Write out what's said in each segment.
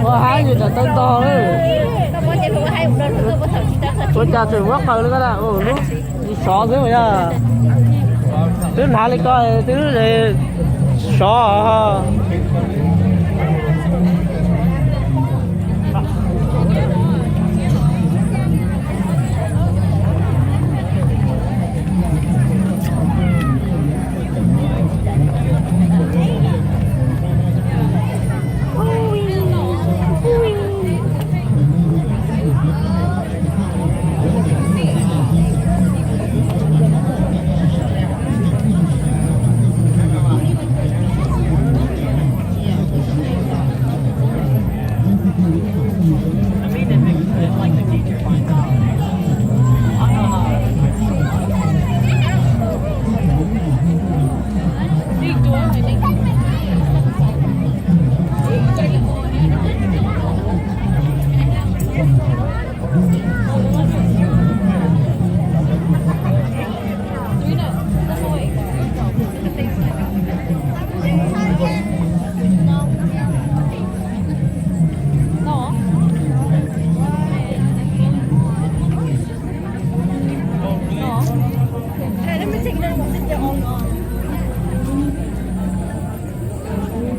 Ua haib yus tsam tau ntog lawm. Ua cas tseem muab qaws li ko na, lub sov xwb yog. Twb hnav li ko twb sov.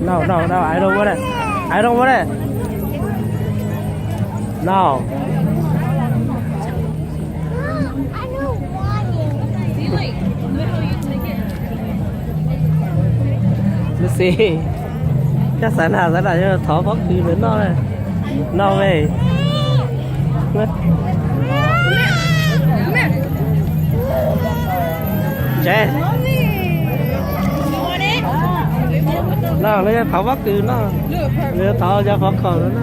No, no, no, I don't want it. I don't want it. No. Lucy, koj xav na, xav na, thov pob kws ntawm no. No way. Tsev. No, lawv yog thov pob kws no. Lawv yog thov cov phov khaum no.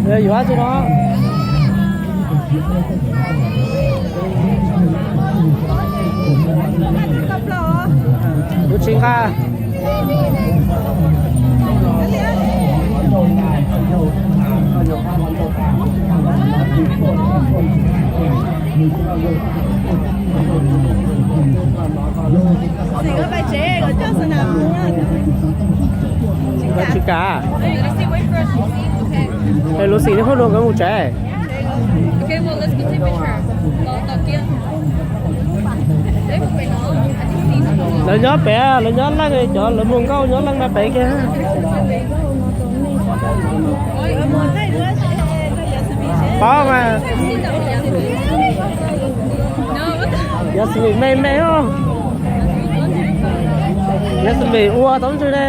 Yuav tsis no. Kuv tsis nqa. Tsis kam. Es Lucy neb qhov dua nkawd mus tsev. Lawv nyob pem, lawv nyob leej, cov lawv muag nkauj nyob leej no pem kiag. Paub mas. Yog xim me me os. Yog xim me ua tau ntswg ne.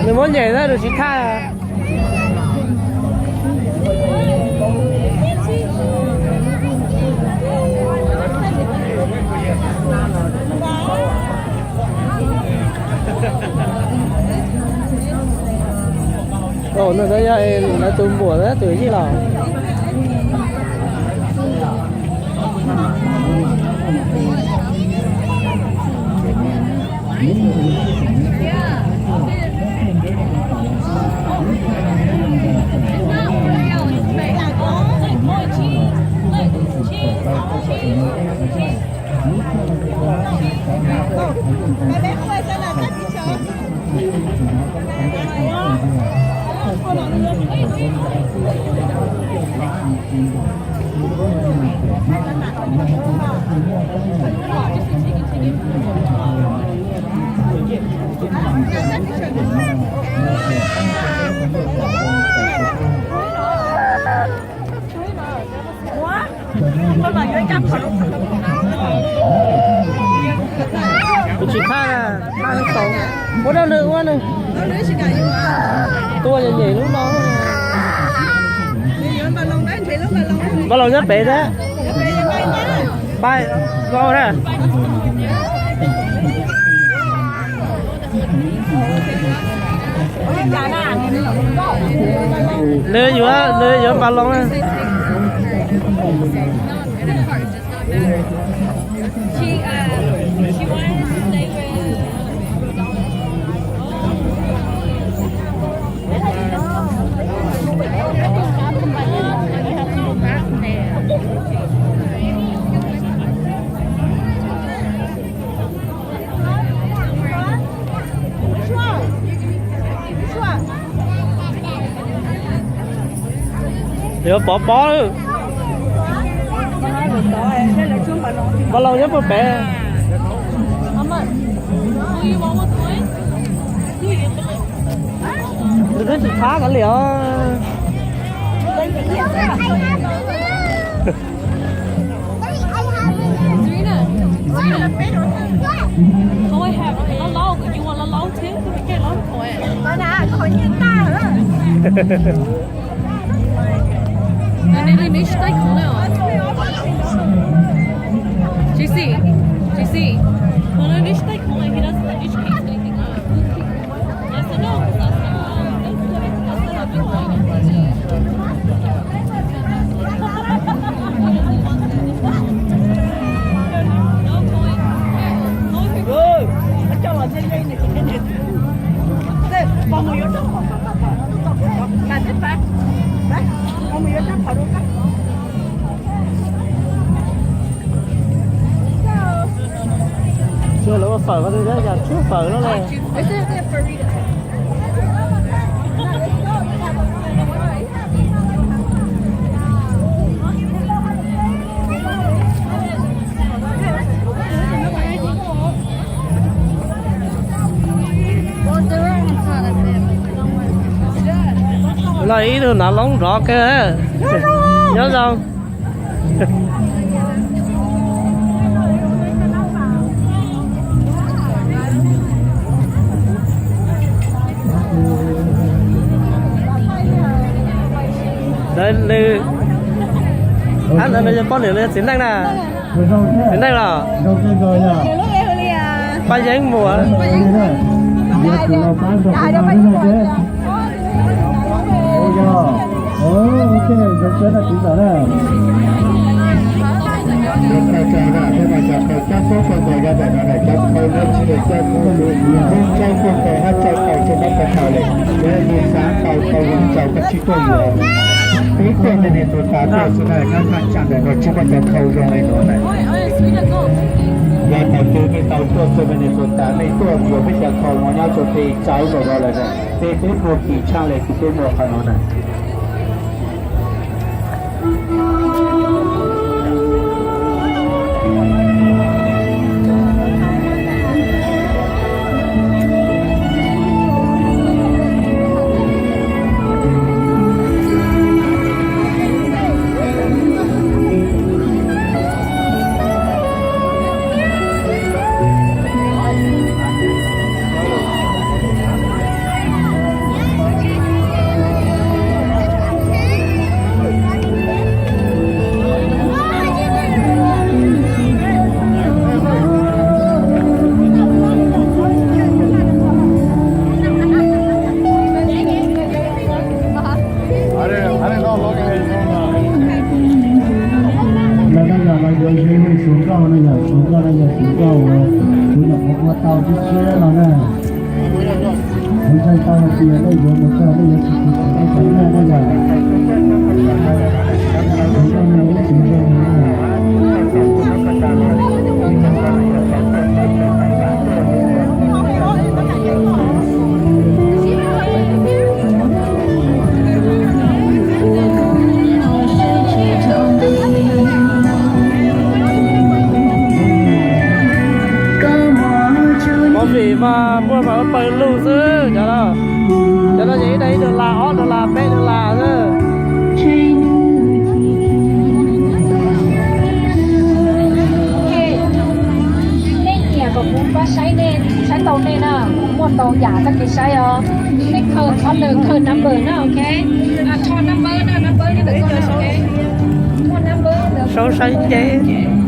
Nws muab nyem na, nws tsis thaj. Tus no yog lawv tus muam tus yij los. Kuv tsis thaj, thaj tau. Ua rau nws ua nws. Tuaj nyem lub no. Npaj los nyob pem thiab. Pab, koj na. Nws yuav, nws yuav npas loo na. Yuav pov pob lawm. Npaj loo nyob puag pem. Nws twb tsis thab kav liam os. Xyov lawv ua fawm ko twg thiab, yog tshuab fawm no ne. Los ib tug hnav loob nrov kawg. Nyob zoo. Ntawd nws, ab, ntawd nws yog poj niam los yog txiv neej na? Txiv neej los? Paj Yeeb muam. Yog tus los pab nrog kuv no na ces. Ua yog, ok, zoo siab na tiv tam na. Cov thawj coj na, peb mas cov thawj coj koob kawg nkaus yog ntawm no na, cov thawj no tsis yog coj kuv, kuv tsau kuj tau hab tsau tau tsis muab cov thawj li. Yog li xav tau tau zoo tsaus koj tsis tuaj yuav. Peb tuaj Minnesota tuaj xwb na, nyob thaj tsam ntawm no tsis muaj cov thawj zoo li no na. Yog thaum twg nej tau tuaj xwb Minnesota nej tuaj yuav peb cov thawj no nyob rau peb txawv npaum no lawm na. Peb, peb muag kim tshaj li tus peb muag qhov no na. Los nej yog los yuav zoo li Suav nkauj, nej yog Suav nkauj, nej yog Suav nkauj uas kuv nyuam qhuav ua tau tshiab tshiab no na. Kuv ntseeg tau hais tias nej yuav mus txog nej yuav tsis tshua tau nej yog Suav nkauj no ib txwv zoo na. Movie mas muaj mas ua pawg lug xwb cov no. Cov no ces ib daim ib dollar, ob dollar, peb dollar xwb. Nej nyiam kom kuv pab saib nej, saib tau nej na, muaj ntau yam tag kev saib os. Nej khaws qhov lwm, khaws number na, ok. Khaws number na, number li ntawm ko na, ok. Muaj number ntawd. Saub saib nceb.